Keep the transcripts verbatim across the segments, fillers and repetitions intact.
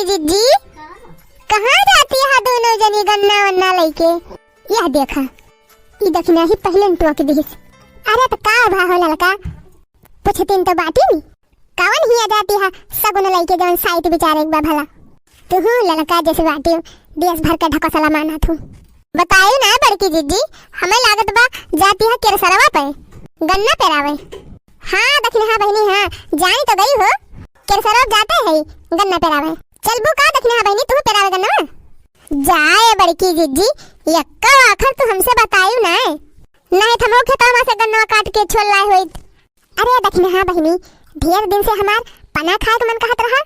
जीजी, कहाँ जाती है दोनों जनी गन्ना वन्ना लइके? यह देखा, ई दखिनहा ही पहिले न टोक दिहिस। अरे त का भा हो ललका, पूछतिन तो बाटी नी। कवन हिया जाती है सगुन लइके जवन साइत बिचारे एक बा भला। तुहू ललका जैसे बाटी देश भर के ढकोसला मानत हूँ। बतायु ना बड़की जीजी, हमें लागत बा जाती है केरसरवा पे गन्ना पेरावे। हाँ दखिनहा बहिनी, हाँ जानी तो गई हो, केरसरवा जाते है गन्ना पेरावे। चलबू का दखिनहा बहिनी तू पेरावे गन्ना? जाए बड़की जीजी, यक्का आखर तू हमसे बतायु ना, नहीं थमो खेतवा से गन्ना काट के छोल लाए होइत। अरे दखिनहा बहिनी, ढेर दिन से हमार पना खाए के मन कहत रहा।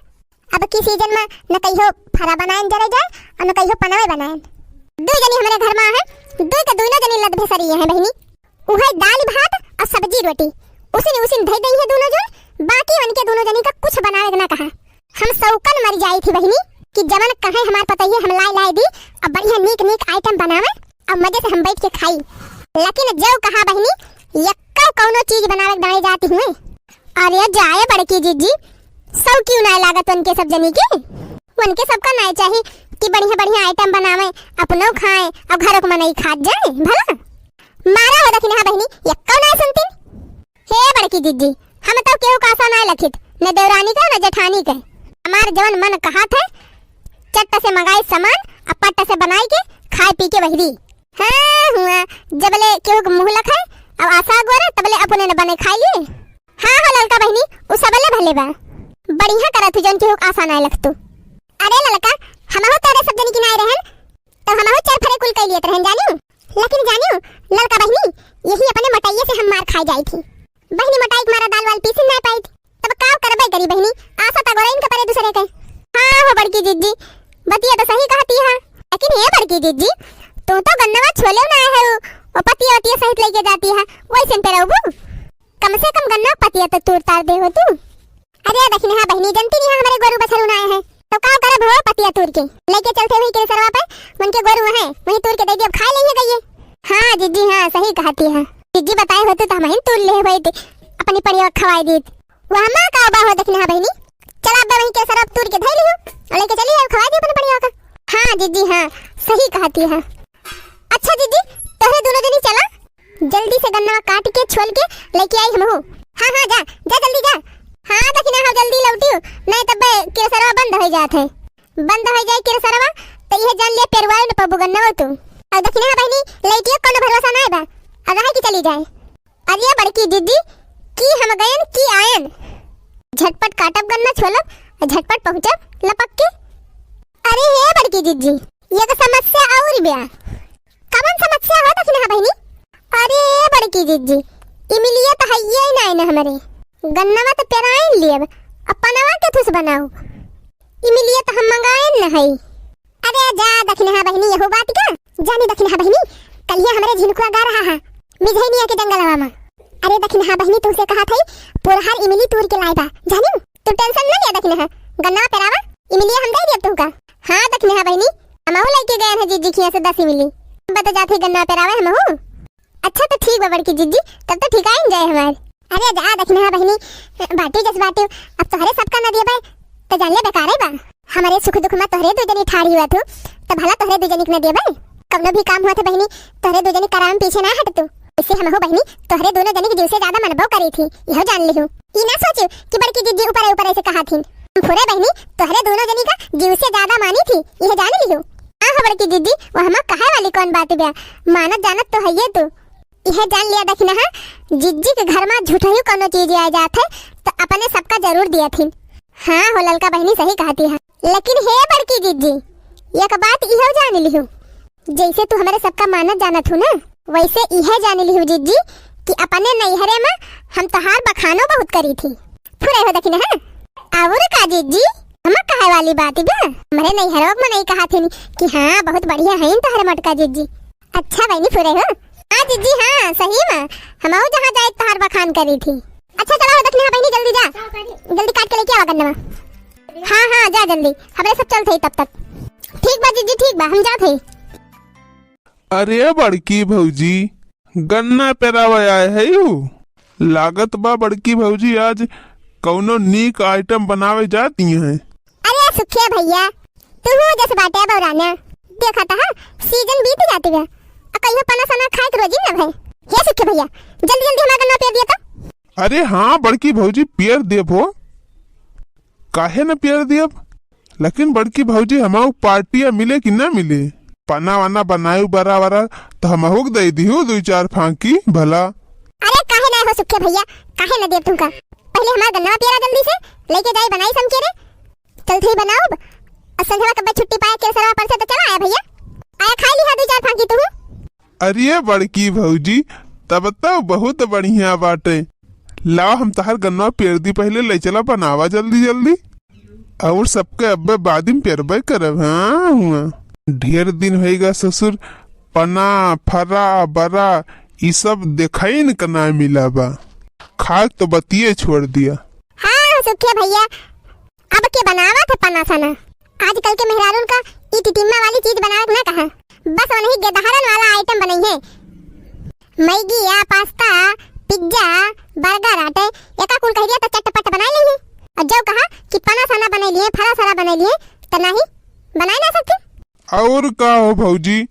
अब की सीजन में न कहियो फरा बनाएन जरे जाए और न कहियो पनवे बनाएन। दू जनी हमरे घर में है, दू के दूनो जनी लद भेसरी है बहिनी। उहे दाल भात और सब्जी रोटी उसिन उसिन धई गई है दूनो जन, बाकी उनके दूनो जनी का कुछ बनावे के ना कहा। हम सौकन मर जाई थी बहिनी कि जवन कहे हमार पतोहिया हम लाई लाई दी, अब बढ़िया नीक नीक आइटम बनावे, अब मजे से हम बैठ के खाई। लेकिन जो कहा बहिनी, यक्का कौनो चीज बनावे के दाने जाती हुए। अरे जाए बड़की जीजी, सौ क्यों ना लागत उनके सब जनी के? उनके सबका नाय चाही कि बढ़िया बढ़िया आइटम बनावे, अपनो खाए और घरों के मनई खात जाए भला। मारा हो दखिनहा बहिनी, यक्का नाय सुनती। हे बड़की जीजी, हम तो केहू का आसा नाय लखित, न देवरानी के, न जेठानी के। हमार जवन मन कहात है, चट्ट से मंगाई सामान, आ पट्ट से बनाई के, खाए पी के बहिरी। हाँ, हुआ, जबले केहू के मुँह लखाए, अब आसा गोरे, तबले अपने न बने खाई लिए। हाँ हो ललका बहिनी, उ सबले भले बा। बढ़िया करत हु जौन केहू के आसा नाय लखतू। अरे ललका, हमहू तोरे सब जनी की नाय रहन, तो हमहू चरफरे कुल कई लियत रहन जानियो। लेकिन जानियो ललका बहिनी, यही अपने मोटाइये से हम मार खाए जाई थी। बहिनी मोटाई के मारा दाल वाल पीसिन नाय पाई थी। तब का करबे करी बहिनी, आसा त गोरइन के परे दूसरे के। हाँ हो बड़की जीजी, बतिया तो सही कहती है। लेकिन हे बड़की जीजी, तू तो गन्नवा छोले ना है, वो पतिया वतिया सहित लेके जाती है, वैसे पे रहबू? कम से कम गन्ना पतिया तो तूर तार दे हो तू। अरे दखिनहा बहिनी, जनती नहीं है हमारे गोरू बछरू ना आए हैं, तो का करब हो पतिया तूर के? लेके चलते हुई केरसरवा पे, उनके गोरू है, वहीं तूर के दे दियो, अब खाए लेंगे गइये। हाँ जीजी, हाँ सही कहती है। जीजी बताए होते तो हम ही तूर ले होइत, अपनी पड़िया खवाई दीत। वह माँ का बा हो दखिनहा बहिनी, चला अब वहीं केरसरवा तूर के धई लियो, और लेके चली जाओ, खवाई दी अपनी पड़िया का। हाँ जीजी, हाँ सही कहती है। अच्छा जीजी, तोहरे दोनों जनी चला, जल्दी से गन्नवा काट के छोल के लेके आई हमहू। हाँ हाँ जा, जा जल्दी जा। हाँ दखिनहा, हाँ जल्दी लौटियो, नहीं तब केरसरवा बंद हो जात है। बंद हो जाए केरसरवा तो यह जान लिया पेरवाए न पबू गन्नवा तू। और दखिनहा बहिनी लौटियो कोनो भरोसा ना बा, और रहे की चली जाए। अरे बड़की जीजी, की हम गयन की आयन, झटपट काटब गन्ना छोलब, झटपट पहुँचब लपक के। अरे हे बड़की जीजी, ये तो समस्या और ब्या। कवन समस्या हो दखिनहा बहिनी? अरे बड़की जीजी, इमिलिया तो हइये ही नाय न हमरे। गन्नवा तो पेराइन लियब, अब पनवा के थुस बनाऊ। इमिलिया तो हम मंगाइन न हई। अरे जा दखिनहा बहिनी, यहू बात का? जानी दखिनहा बहिनी, कलिया हमरे झिनकुआ गा रहा है, मिझैनिया के जंगलवा में। अरे दखिनहा बहिनी, तुमसे कहा था, पुरहर इमिली तूर के लाए बा, जानी? तू tension न लिया दखिनहा, गन्नवा पेरावा, इमिलिया हम दे दियब तुमका। हाँ दखिनहा बहिनी, हमहू लेके गए हैं जीजी खिया से दस इमिली। बता जात ही गन्नवा पेरावे हमहू। अच्छा तो ठीक बा बड़की जीजी, तब तो ठीक आइन जाए हमार। अरे जा दखिनहा बहिनी, बाटी जस बाटी, अब तोहरे सबका न दिए भाई, तो जान ले बेकारे बा। हमारे सुख दुख में तोहरे दो जनी ठाड़ी हुआ थू, तो भला तोहरे दो जनी के न दिए भाई। कवनो भी काम हुआ था बहिनी, तोहरे दो जनी कराम पीछे ना हट तू। इससे हमहू बहिनी तोहरे दोनों जनी के जीव से ज्यादा मनबो करी थी, यह जान लिहू। ई ना सोचू कि बड़की जीजी ऊपर ऊपर ऐसे कहा थी। हम फुरे बहिनी तोहरे दोनों जनी का जीव से ज्यादा मानी थी, यह जान लिहू। हाँ हो बड़की जीजी, वो हमा कहे वाली कौन बात बा, मानत जानत तो है ये तू। यह जान लिया दखिनहा, जिज्जी के घर में झूठही कौनो चीज आ जात है, तो अपने सबका जरूर दिया थी। हाँ हो ललका बहिनी सही कहती है। लेकिन हे बड़की जिज्जी, एक बात इहो जान लिहू, जैसे तू हमारे सबका मानत जानत हूँ ना, वैसे इहे जान लिहू जिज्जी कि अपने नैहरे में हम तोहार बखानो बहुत करी थी। फुरे हो दखिनहा। और का जिज्जी, हम कहे वाली बात बा, हमारे नैहरों में नहीं कहा थी कि हाँ बहुत बढ़िया है तोहरे मोटका जिज्जी। अच्छा बहिनी फुरे हो। हाँ जिज्जी हाँ सही में, हम जहाँ जाए तोहार बखान करी थी। अच्छा चला हो दखिनहा बहिनी जल्दी जा, जल्दी काट के लेके आवा गन्नवा। हाँ हाँ जा जल्दी, हमरे सब चलत हई तब तक। ठीक बा जिज्जी ठीक बा, हम जात हई। अरे बड़की भौजी, गन्ना पेरावे आए है यू? लागत बा बड़की भौजी आज कौनो नीक item बनावे जाती हैं। अरे सुखिया भइया, तू हो जस बाटे बौराना। देखा त हा, सीजन बीत जात बा। आ कहियो पना सना खाए के रोजी ना भए। हे सुखिया भइया, जल्दी जल्दी हमार गन्ना पेर दिया तो। अरे हाँ बड़की भौजी, पेर देब हो। काहे न पेर देब? लेकिन बड़की भौजी, हमार पार्टिया मिले कि ना मिले? पना वना बनायू बरा वरा, तो हमहू के दे दिहू दुई चार फांकी भला। अरे काहे ना हो सुखिया भइया, काहे ना देब तुमका? पहिले हमार गन्ना पेरा जल्दी से, लेके जाई बनाई समके रे। चल थई बनाउब। अउर संझवा कब्बे छुट्टी पाए के सरवा पर से तो चला आया भइया। आया खाई लिहा दुई चार फांकी तुहू। अरे बड़की भौजी, तब तो बहुत बढ़िया बाटे। लाओ हम तहार गन्ना पेर दी, पहिले ले चला बनावा जल्दी जल्दी। अउर सबके अब्बे बाद में पेरबे करब। हाँ हुआ, ढेर दिन होइगा ससुर, पना, फरा, बरा, ई सब देखाइन क ना मिला बा। खाए तो बतिये छोड़ दिया। हाँ सुखिया भइया, अब के बनावत है पना सना? आजकल के मेहरारून का ई टिटिम्मा वाली चीज बनावे के ना कहा, बस वनही गेदहरन वाला आइटम बनई है। मैगी या पास्ता, पिज्जा, बर्गर आटे, एका कुल कह दिया तो चटपट बनाई लेही। और जो कहा कि पना सना बनाई लिए, फरा सरा बनाई लिए, तो नहीं बनाई ना सकती। और का हो भौजी,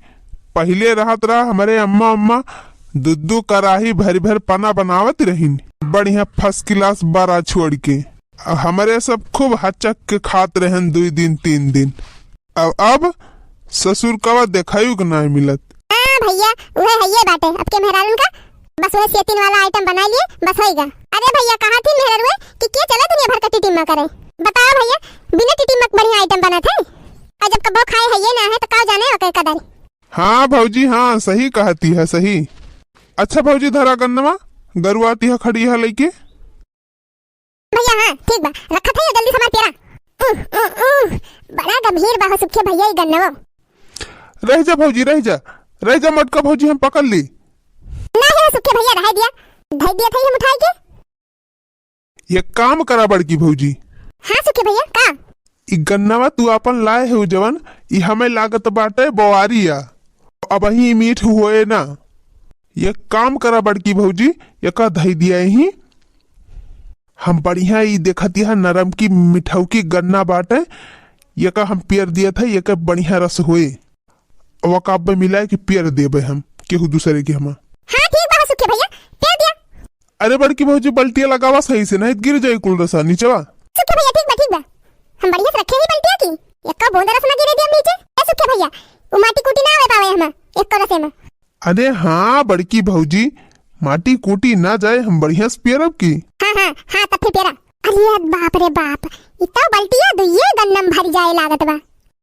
पहिले रहत रहा हमरे अम्मा, अम्मा दू दू कराही भर भर पना बनावत रहिन, बढ़िया फर्स्ट क्लास बरा छोड़ के। हमरे सब खूब हचक के खात रहन दुई दिन, तीन दिन। अब, अब ससुर कवा देखायु के नाय मिलत। हाँ भइया, उहे हइये बाटे, अब के मेहरारून का बस उहे सेतिन वाला आइटम बनाई लिए, बस होइगा। अरे भइया, कहा थी मेहरारुए कि के चले दुनिया भर का टिटिम्मा करे? बताओ भइया, बिना टिटिम्मा के बढ़िया आइटम बनत है? और जब कबो खाए हइये ना है, तो का जाने ओके कदर। हाँ भौजी, हाँ, सही कहती है, सही। अच्छा भौजी, धरा गन्नवा, गरुआ तिहा खड़ी है लइके। भइया, हाँ, ठीक बा, रखत है, जल्दी से हमार पेरा। उह, उह, उह, बड़ा गंभीर बा हो सुखे भइया, ई गन्नवा। रह जा भौजी, रह जा, रह जा मोटका भौजी, हम पकड़ ली। ना है सुखे भइया, रह दिया, धई दिया था हम उठाए के। एक काम करा बड़की भौजी। हाँ सुखे भइया, का? ई गन्नवा तू आपन लाए हो जवन, ई हमें लागत बाटे बोआरी आ। अबहीं मीठ होए ना। एक काम करा बड़की भौजी, एका धई दिया ही। हम बढ़िया ई देखत यह नरम की मिठौकी गन्ना बाटे, एका हम पेर दिया था, एका बढ़िया रस होए। ओका अब्बे मिलाए के पेर देबे हम, केहू दूसरे के हमा। हाँ, ठीक बा, सुखे भइया, पेर दिया। अरे बड़की भौजी, बल्टिया लगावा सही से, नहीं त गिर जाई कुल रसा नीचवा। सुखे भइया, ठीक बा, ठीक बा। हम बढ़िया से रखे ही बल्टिया की, एक्का बूंद रस ना गिरे दिया नीचे। ए सुखे भइया, उ माटी कूटी ना आवे पावे हमा, एक्का रसे में। अरे हाँ बड़की भौजी, माटी कूटी ना जाए, हम बढ़िया से पेरब की। हाँ, हाँ, हाँ, तब फिर पेरा। अरे बाप रे बाप, इ तो बल्टिया दुइये गन्ना में भरी जाए लागत बा।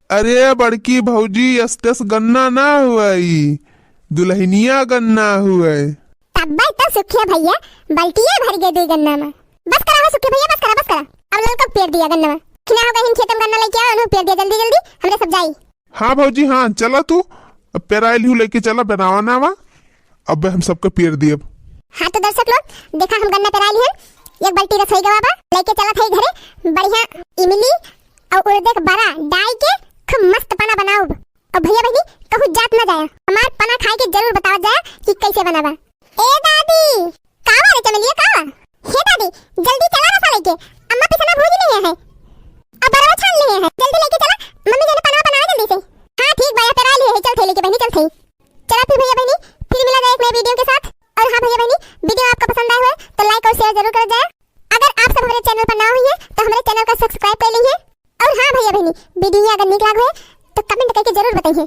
अरे बड़की भौजी, अस्टेस गन्ना ना हुए, ई दुल्हनिया गन्ना हुए। तब्बे तो सुखिया भइया बल्टिया भर गए दुई गन्ना में। बस करा हो सुखिया भइया, बस करा, बस करा। अब ललका पेर दिया गन्ना में। खिना हो गहिन खेत में गन्ना लेके आओ, उन्हें पेर दिया जल्दी जल्दी, हमरे सब जाई। हाँ भौजी, हाँ, चला तू, अब पेराइल हूँ लेके चला, बनावा ना वा, अब हम सबके पेर दियब। हाँ तो दर्शक लोग, देखा हम गन्ना पेराइल हन, एक बाल्टी रसोई गवा बा, लेके चला था घरे, बढ़िया इमली और उड़द के बरा डाई के खूब मस्त पना बनाउब। और भइया बहिनी, कहूँ जात ना जाया, हमार पना खाए के जरूर बतावत जाया कि कैसे बना बा। ए दादी, का बा रे चमेलिया, का बा? हे दादी, जल्दी चला रसा लेके, अम्मा पिसना भूज लिए है, अब बरवा छान लिए है, जल्दी लेके चला, मम्मी जने पनवा बनावे जल्दी से। हाँ ठीक बा, पेरा लिए है, चल थे लेके बहिनी, चल थे। चला फिर भइया बहिनी, फिर मिला जाए एक नए वीडियो के साथ। और हाँ भइया बहिनी, वीडियो आपको पसंद आए हुए तो like और share जरूर कर जाए। अगर आप सब हमारे चैनल पर नवा हुई है तो हमारे चैनल का subscribe कर लीजिए। और हाँ भइया बहिनी, वीडियो अगर निक लाग हुए तो comment करके जरूर बताइए।